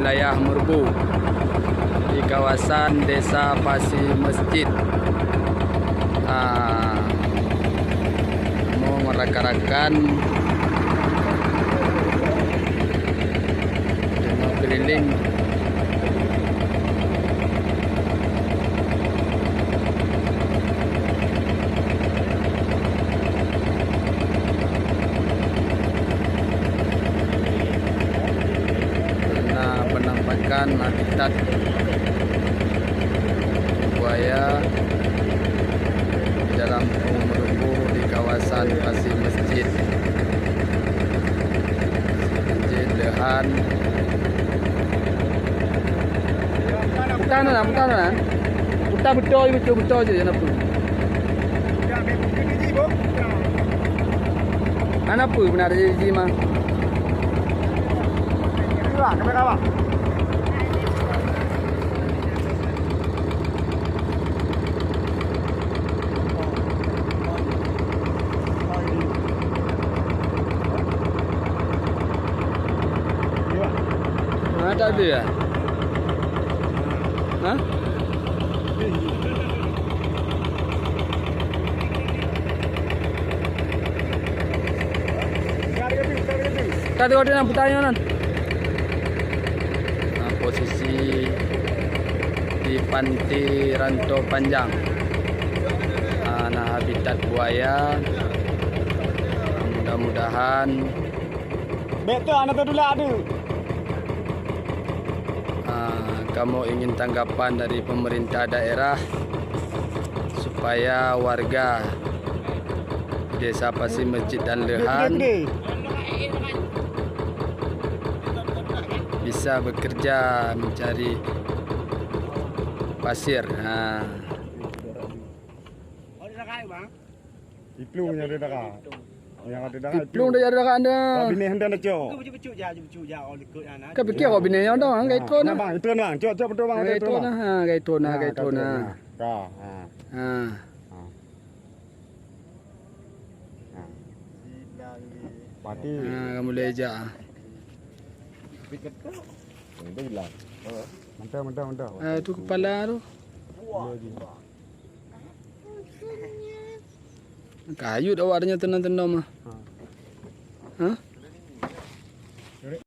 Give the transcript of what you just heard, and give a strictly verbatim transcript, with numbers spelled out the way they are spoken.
Wilayah Meureubu di kawasan Desa Pasi Mesjid. Ah, mong rakan-rakan, teungoh keuliling. Karena penampakan habitat buaya di dalam Meureubu di kawasan Pasi Mesjid. Mesjid Leuhan. Putar na, putar na. Putar beutôi, beutôi, beutôi je, hana peue. Hana peue beuna ada janji mah. Ha, tak ada ya? Ha? Ka teuka nan putar nyoe nan. Ah, posisi di Pantai Rantau Panjang. Ah, na habitat buaya. Mudah-mudahan. Betul, anak tu dulu ada. Ah, kamoe ingin tanggapan dari pemerintah daerah supaya warga Desa Pasi Mesjid dan Leuhan bisa bekerja mencari pasir. Ha. Iplueng nyang ada darah. Nyang ada darah, iplueng. Iplueng dah ada darah anda. Binéh hana cok. Ka pikir kok binéh nyoe dong, ka ikon nah. Bang, itu bang. Cok, cok betul bang. Ka ikon nah, ha, ka ikon nah, ka ikon nah. Ka, ha. Ha. Ha. Mati. Ha, kamu lejak. Itu hilang. Mentah, mentah, mentah. Ah, tu kepala tu. Iya, iya. Kayut awak nyoe teunang-teunang mah. Ha. Ha?